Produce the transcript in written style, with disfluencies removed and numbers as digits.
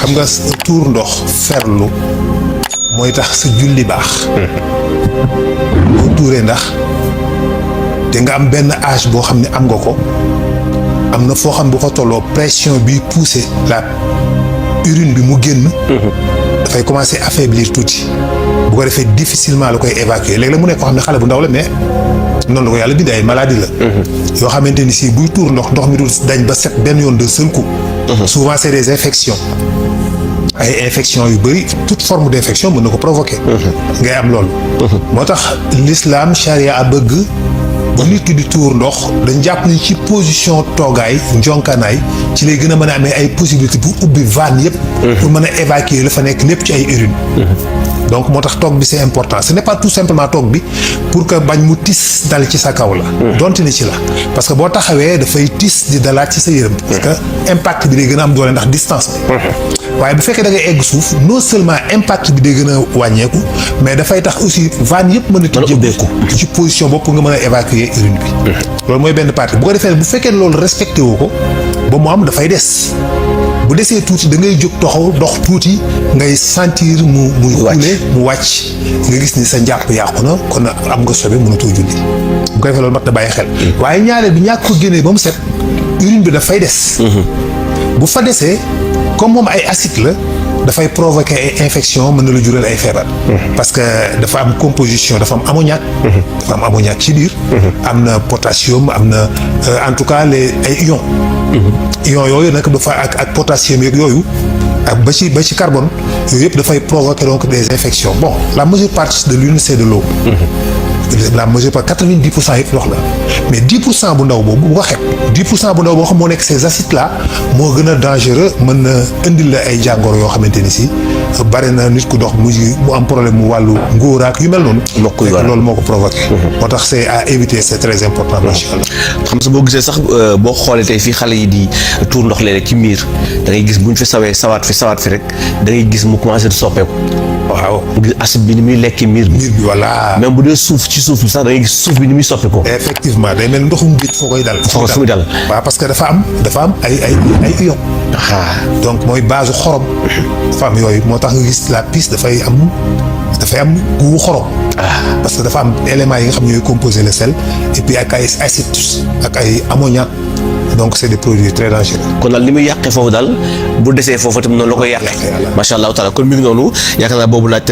xam nga tuur ndox ferlu mooy tax sa julli baax. boo tuuree ndax te nga am benn âge boo xam ne am nga ko am na foo xam bu fa tolloo pression bi pousser la urine bi mu génn. dafay commencer affaiblir tuuti bu ko defee difficilement la koy évacuer léegi la mu nekk koo xam ne xale bu ndaw la mais noonu la ko yàlla bindee ay maladie la. yoo xamante ni si buy tuur ndox mi dul dañ ba set benn yoon de seul coup. souvent c'est des infections. ay infection yu bëri toute forme d'infection mën na ko provoquer. ngay am loolu. moo tax l'islam charia a bëgg bu nit ki di tuur ndox dañ jàpp ni ci position toogaay njonkanaay ci lay gën a mën a amee ay possibilités pour ubbi vanne yëpp. pour mën a évacuer la fa nekk lépp ci ay urine. donc moo tax toog bi c'est important ce n'est pas tout simplement toog bi pour que bañ mu tis dal ci sa kaw la. donte ni ci la parce que boo taxawee dafay tis di dalaat ci sa yërëm. parce que impact bi day gën a am doole ndax distance bi. waaye bu fekkee da ngay egg suuf non seulement impact bi day gën a wàññeeku mais dafay tax aussi vanne yëpp mën a tijjeeku ci position bopp nga mën a évacuer urine bi. loolu mooy benn partie bu ko defee bu fekkee loolu respecté woo ko ba mu am dafay des. bu desee tuuti da ngay jóg taxaw dox tuuti ngay sentir muy xuule mu wàcc nga gis ni sa njàpp yàqu na kon am nga sobe mënatoo julli bu ko defee loolu mat na bàyyi xel. waaye ñaareel bi ñàkk ko génnee ba mu set urine bi dafay des. bu fa desee comme moom ay acide la dafay provoquer ay infection mën na la jural ay feebar. parce que dafa am composition dafa am ammoniac. dafa am ammoniac ci biir. am na potassium am na en tout cas ay ions. ions yooyu nag dafa ak potassium yeeg yooyu ak ba ci carbone yooyu yëpp dafay provoquer donc des infections bon la majeure partie de l'urine c'est de l'eau. la majeure partie 90% yëpp ndox la mais 10% bu ndaw boobu bu ko xeeb 10% bu ndaw boo xam moo nekk ces acides là moo gën a dangereux mën na indil la ay jàngoro yoo xamante ni si bari na nit ku dox mu am problème mu wàllu ngóoraak yu mel noonu. loolu moo ko provoqué. moo tax c'est à éviter c'est très important. macha allah xam sa boo gisee sax boo xoolee tey fii xale yi di tuur ndox léeg-léeg ci miir da ngay gis buñ fi sawaat fi rek da ngay gis mu commencé di soppeeku. waaw gis acide bi ni muy lekk miir bi voilà. même bu dee suuf ci suuf bi sax da ngay gis suuf bi ni muy soppeeku. effectivement day mel ndoxum géej foo koy dal. foo muy dal waaw parce que dafa am ay ions. donc mooy base xorom. dafa am yooyu moo tax nga gis la piste dafay am goût xorom. parce que dafa am éléments yi nga xam ñooy composer le sel et puis ak ay acides ak ay ammoniac donc c'est des produits très dangereux. kon daal li muy yàqee foofu daal bu desee foofu tamit noonu la koy yàqee. macha allah taala kon mi ngi noonu yaakaar naa boobu laaj